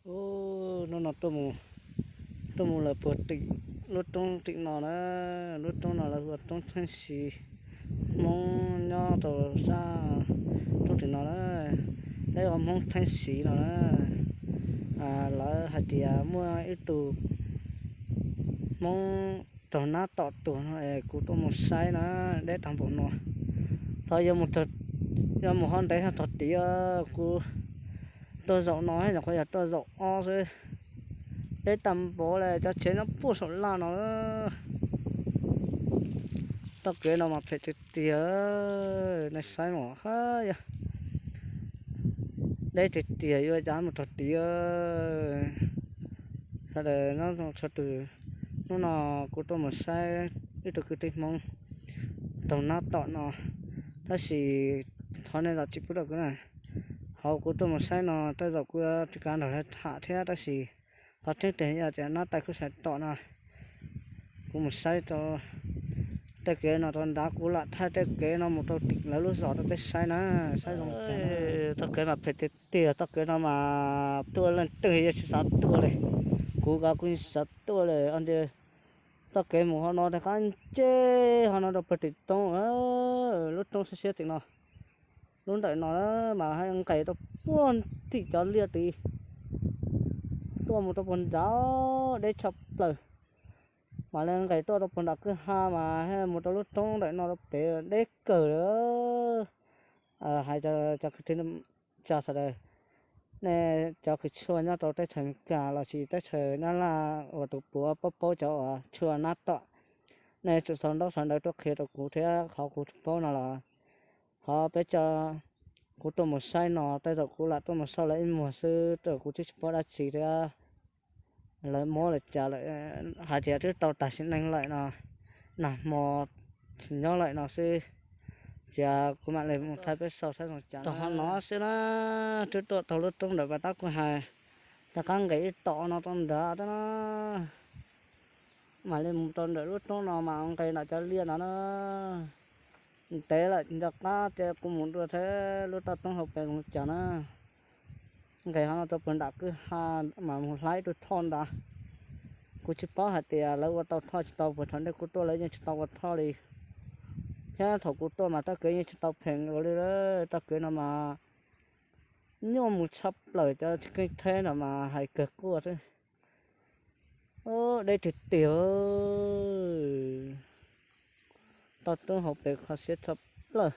Ub, hnub no tuaj mus lawm puag tim lub roob tim no na, lub roob no lawv hu ua roob Theeb Siv, Hmoob nyob rau sab roob tim no na, peb ua Hmoob Theeb Siv no na. Lawv hais tias muaj ib tug Hmoob raug nab tom tuag no es kuv tuaj mus saib na, deb tag npaum no. Thov yuav mus ho ntev tog tid, kuv tuaj zaum no nyuam qhuav yog tuaj zaum ob xwb, deb tag npaum li, cov tsev nyob puag saum laj no. Txoj kev no mas phem tiag tiag, nej saib mas hab yog deb tiag tiag yuav ua cas mus tog tid. Sawv daws nyob zoo txhua tus, hnub no kuv tuaj mus saib ib tug kwv tij Hmoob raug nab tom no, tab sis thov nej zam txim pub rau kuv na. Hauv kuv tuaj mus saib no tej zaum kuv yuav tsis kav nrog lawv tham thiab, tab sis qhov tseeb tiag yog tias nab tais kuj sai tom no. Kuv mus saib rau tej kev no rau nrad, kuv lam thaij tej kev no mus rau tim lawv lub zos rau peb saib na, saib zoo. Txoj kev mas phem tiag tiag, txoj kev no mas tuaj leej twg yeej tsis xav tuaj li. Kuv kav kuv yeej tsis xav tuaj li os. Txoj kev mus hauv no rov qab nceb hauv no rau puag tim roob, lub roob siab siab tim no. Lub ntawm no mas nqes rau puag tim cov liaj tid, tuaj mus rau puag nrad deb tshaj plaws. Mam li nqes tuaj rau puag nram kwj ha mas mus rau lub roob ntawm no rau pem deb kawg li. Hais cov kwv tij sawv daws, nej cov kws tshua nyob rau teb chaws Amelikas los sis teb chaws Nyab Laj uas tus puav paub paub cov uas tshua nab tom, nej tsum sau ntaub sau ntawv tuaj qhia rau kuv thiab, qhov kuv tsis paub no los qhov peb cov, kuv tuaj mus saib no tej zaum kuv lam tuaj mus xauj lawv ib muag xwb, tej zaum kuv twb tsis paub dab tsi thiab. Lawv muab lawv cas lawm, hais tias twb tau tag sim neej lawm no, nag hmo tsis nyob lawm no xwb. Cia kuv mam li mus thaij peb xauj saib zoo cas. Tau qhov no xwb na, twb tuaj tau lub roob ntawm pas tab kuj hais, rov qab nqes ib tom no rau nrad tab na. Mam li mus rau ntawm lub roob no mas nqes nram cov liaj no na. Ntev lawm nco qab ces kuv mus dua thiab lub toj roob hauv pes zoo cas na. Nqes hov no rau puag nram kwj ha mas mus hlais ib tug thoj ntawd. Kuv tsis paub hais tias lawv ua tau thoj tsis tau, puag thaum ntej kuv tuaj lawv yeej tsis tau ua thoj li. Thiab thaum kuv tuaj mas txoj kev yeej tsis tau phem nkaus li. Txoj kev no mas nyuaj mus tshaj plaws, cov tsis keej theb no mas hais kawg quaj xwb. Deb tiag tiag. Toj roob hauv pes kho siab tshaj plaws.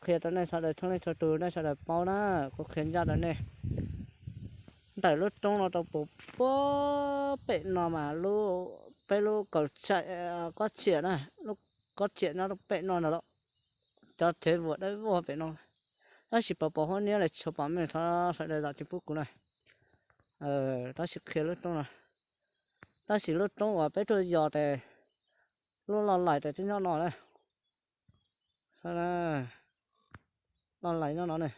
Qhia rau nej sawv daws txhua leej txhua tus nej sawv daws paub na, kuv qhia ncaj rau nej. Ntawm lub roob no rau puag pem no mas lub, peb lub kaum tsaim kob tsiam na, lub kob tsiam nyob rau pem no ntag los. Cov tsev vuas dawb vog pem no, tab sis pos pos huab niab li tsis tshua pom meej, thov sawv daws zam txim pub kuv na. Tab sis qhia lub roob no, tab sis lub roob uas peb tuaj yos tes, lub loj lais tes twb nyob no na. Loj lais nyob no ne.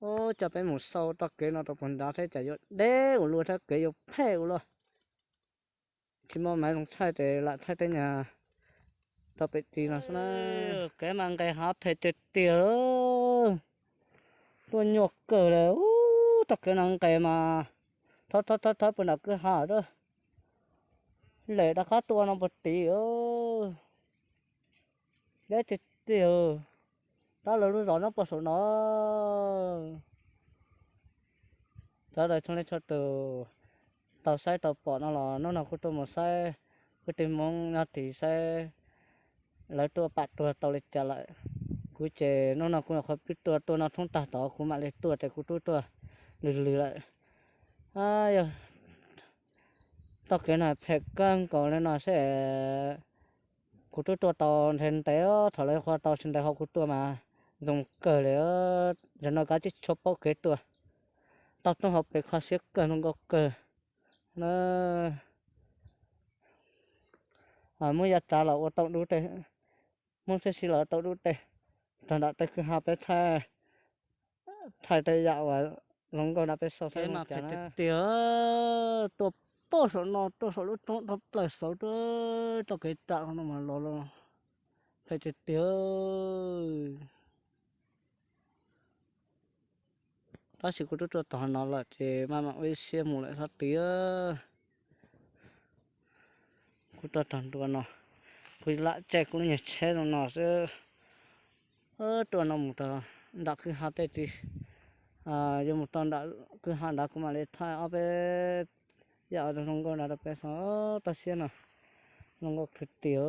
Ub, coj peb mus xauj txoj kev no rau puag nrad thiab cas yuav deb ua luaj thiab kev yuav phem ua luaj. Tsis muaj maiv zoo thaij tes lam thaij tej nyuag rau pem tis no xwb na. Kev mas nqes hav phem tiag tiag. Tuaj nyuaj kawg li. Ub, txoj kev no nqes mas thawb thawb thawb puag nram kwj ha. Lem rov qab tuaj no puag tid. Deb tiag tiag. Tab lawv lub zos nyob puag saum no. Cov txhua leej txhua tus tau saib tau pom no los hnub no kuv tuaj mus saib kwv tij Hmoob nyob tid saib lawv tuaj pam tuag tau li cas lawm. Kuv ces hnub no kuv nyuam qhuav pib tuaj, tuaj noj tshoob tag tod kuv mam li tuaj ces kuv twb tuaj lwg lwg lawm. Yog txoj kev no phem kawg nkaus li no seb. Kuv twb tuaj tau ntev ntev, thaum lawv qhuav tau tsis ntev hauv kuv tuaj mas zoo kawg li. Zaum no kav tsij tshua paub kev tuaj. Toj roob hauv pes kho siab kawg, zoo nkauj kawg. Muab yav tsav los ua tau dub tej, muab txhiab si los ua tau dub tej. Tag nram tej kwj ha peb thaij tej yam uas zoo nkauj no peb xauj saib mas cas tiag tiag. Tuaj pem saum no, tuaj saum lub roob dhau plaws saud tuaj txoj kev ram no mas los los phem tiag tiag. Tab sis kuv twb tuaj txog no lawm ces maj mam ua ib siab mus lawm xov twb. Kuv tuaj txog ntua no, kuv lam caij kuv lub nyuag tsheb zoo no xwb, tuaj no mus txog nram kwj ha tej tsis, yuav mus txog nram kwj ha nrad kuv mam li thaij ob peb yam zoo nkauj nrad rau peb xov toj siab no, zoo nkauj kwv tij.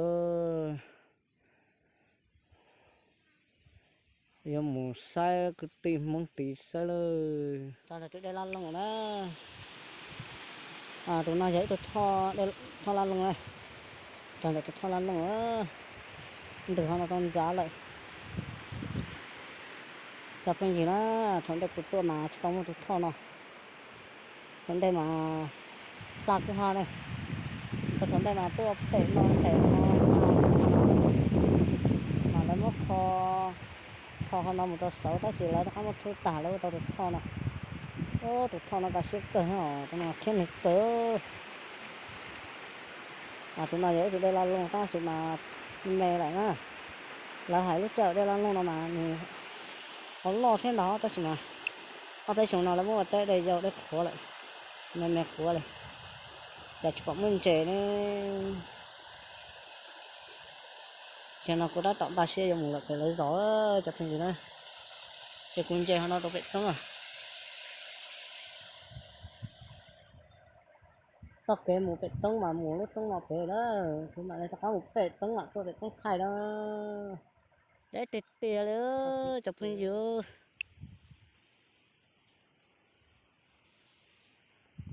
Yuav mus saib kwv tij Hmoob tid saib lawm. Txog ntawm tus dej Laj Looj na. Tus no yog ib tug thoj Laj Looj na. Txog ntawm tus thoj Laj Looj, ntws ho no rau ntxa lawm. Cov phooj ywg na, thaum ntej kuv tuaj mas tsis tau muaj tus thoj no. Thaum ntej mas plag kwj ha ne, thaum ntej mas tuaj pem no pem no mas lawv muab kho, kho qhov no mus rau saud tab sis lawv rov qab muab rhuav tag lawv ua tau tus thoj no. Tus thoj no kaj siab kawg, tus no tshiab neeg kawg. Tus no yog ib tug dej Laj Looj tab sis mas me lawm na. Lawv hais lub caij dej Laj Looj no mas nws ho loj thiab ntag tab sis mas ob peb xyoo no lawv muab ua teb dej yau dej qhuav lawm, me me qhuav li, cas tsis pom muaj ntses ne. Ces no kuv tab tom npaj siab yuav mus lawm pem lawv zos cov phooj ywg na. Ces kuv nce qhov no rau pem roob lawm. Txoj kev mus pem roob mas mus lub roob no pem lawm, kuv mam li rov qab mus pem roob mam tuaj pem roob thaij na. Deb tiag tiag li cov phooj ywg.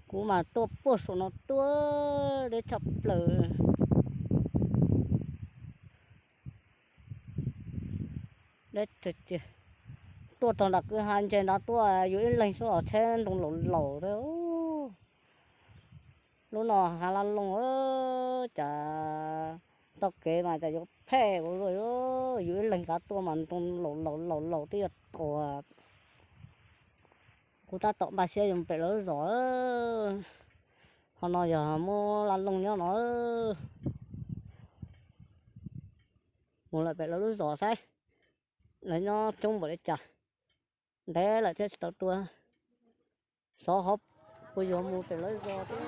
Kuv mas tuaj puag saum no tuaj deb tshaj plaws. Deb tiag tiag. Tuaj txog nram kwj ha ntses nrad tuaj yus ib leeg xwb os, tsheb ntoo laus laus thiab. Lub no hav laj looj, cas txoj kev mas cas yuav phem ua luaj, yus ib leeg kav tuaj mas ntoo laus laus laus laus twb yuav tuag. Kuv tab tom npaj siab yuav mus pem lawv lub zos. Qhov no yog muab laj looj nyob no. Mus lawm pem lawv lub zos saib lawv nyob coob npaum li cas. Ntev lawm thiab tsis tau tuaj. Xyov ho puas yuav mus pem lawv zos thiab.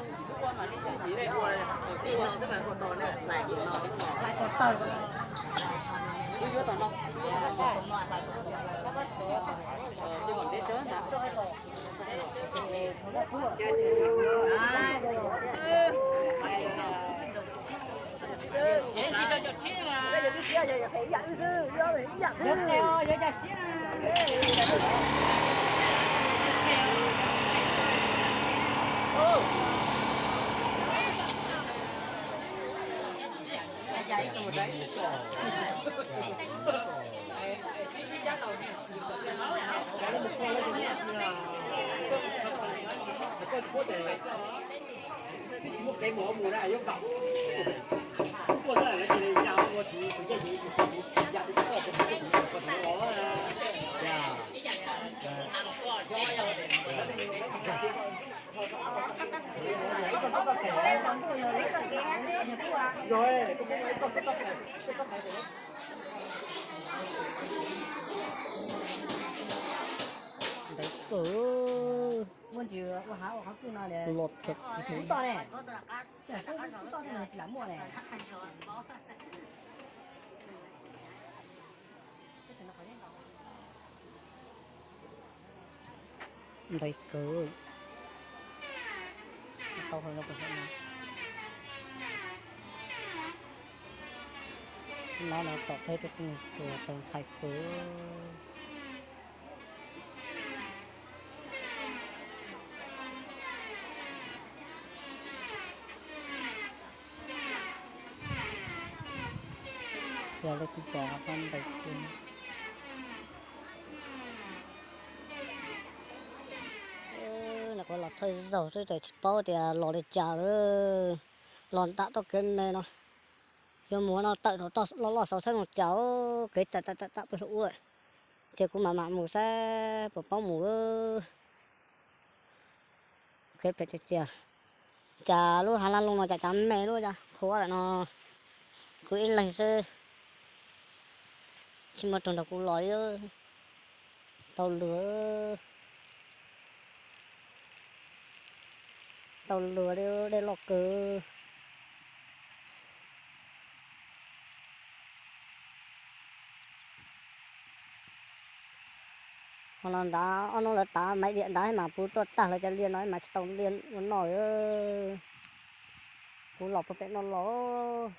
Twb tsis muaj kev mus mus na, yuav kom tuaj na, lawv tias ya ua tus yeej tus ya tus koj tus tus los. Rồi, tôi cũng lấy con số tóc này, tôi tóc này. Ntev kawg. Muaj ntsis ua hav ua qhov twg no los thiaj tau ne. Toj twg no tsis lam muaj ne. Ntev kawg. Tau hauv no, no tom peb rau tus tau ntxhais kawg. Yog li kuv pom qhov ntev kawg. Nws qhuav los thawj zaug xwb ces tsis paub tias los li cas lawm. Los nram txoj kev me no, yuav mus no tawm rau loj loj saud saib zoo cas, kev tawm tawm tawm pem hauv ub lawm. Ces kuv mam mam mus saib puas paub mus. Kev phem tiag tiag. Cas lub hav laj looj no cas cav me lub cas qhuav lawm no. Kuv ib leeg xwb, tsis muaj tus nrog kuv los li. Tau lwm. tau luag li, dej loj kawg. Ho no nrad ob hnub lawv tav maiv diam nrad mas puv tuaj tag lawv cov liaj no mas tsis tau liaj ua noj. Kuv los puag pem no los.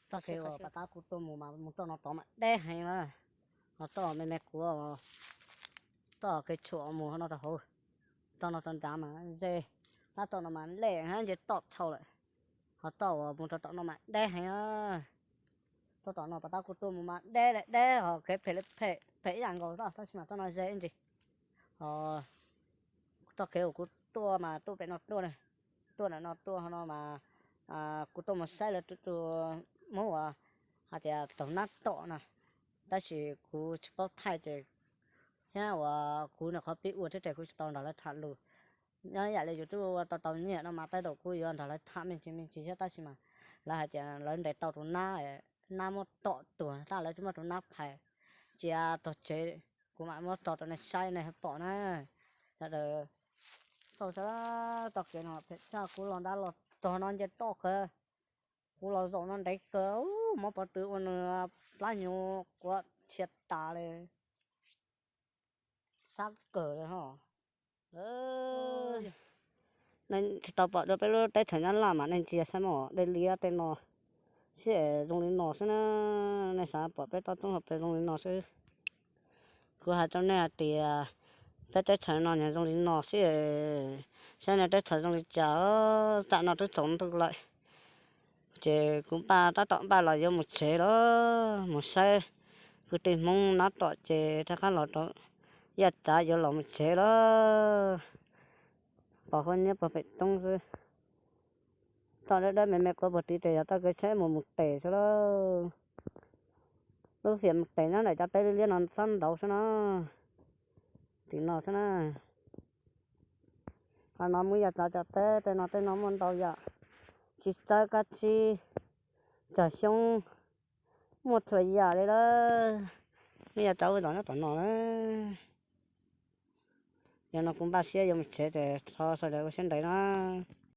Txoj kev uas pas tab kuv tuaj mus mas mus txoj no tod mas deb heev na. Ho txoj me me kuv, txoj kev tshuam mus no rau hauv, txoj no rau nrad mas ze, tab txoj no mas lej hab nce toj txhau lawm. Ho txoj uas mus rau tom no mas deb heev. Txoj tom no pas tab kuv tuaj mus mas deb li deb, ho kev phem li phem, phem ib yam nkaus tab sis mas txoj no ze ib ntsis. Ho txoj kev uas kuv tuaj mas tuaj pem no tuaj, tuaj ntawm no tuaj ho no mas kuv tuaj mus saib lawv tus Hmoob uas hais tias taug nab tom na, tab sis kuv tsis paub thaij ces thiab uas kuv nyuam qhuav pib ua thiab ces kuv tsis tau nrog lawv tham lus. Nyob yam li yus twb ua tau tau nyiaj no mas tej zaum kuv yuav nrog lawv tham me ntsis me ntsis thiab tab sis mas lawv hais tias lawv ntes tau tus nab, nab muab tom tuag tab lawv twb muab tus nab phais cia rau tsev. Kuv mam muab tso rau nej saib nej pom na. Sawv daws xauj saib txoj kev no phem tshaj, kuv los nrad los txog no nce toj kawg. Kuv los zaum no ntev kawg, mob pob tw ua nws plab hnyuv quav txhia tas li. Sab kawg li ho. Nej tsis tau pom dua peb lub teb chaws Nyab Laj mas nej ntsia saib mas dej liab tej no xwb es zoo li no xwb na. Nej xav pom peb toj roob hauv pes zoo li no xwb. Kuv hais rau nej hais tias peb teb chaws no nws zoo li no xwb es saib nej teb chaws zoo li cas, tam no twb tsaus ntuj lawm. Ces kuv npaj tab tom npaj los yuav mus tsev lawm, mus saib kwv tij Hmoob nab tom ces rov qab los rau yaj tsav yuav los mus tsev lawm. Pom huab nyiab puag pem roob xwb. Toj dawb dawb me me quav puag tid ces yog toj kev tsheb mus mus tes xwb lawm. Lub fiam mus tes nyob ntawm cov teb liab liab no xab nraud xwb na. Tim no xwb na. Qhov no muaj yaj tsav cov teb, tej no tej no muaj ntau yam, tsis tsawb kab tsib, cog xyoob, muaj txhua yam li lawm. Muaj yaj tsav ua zos nyob tom no na. Yog no kuv npaj siab yuav mus tsev ces thov sawv daws ua siab ntev na.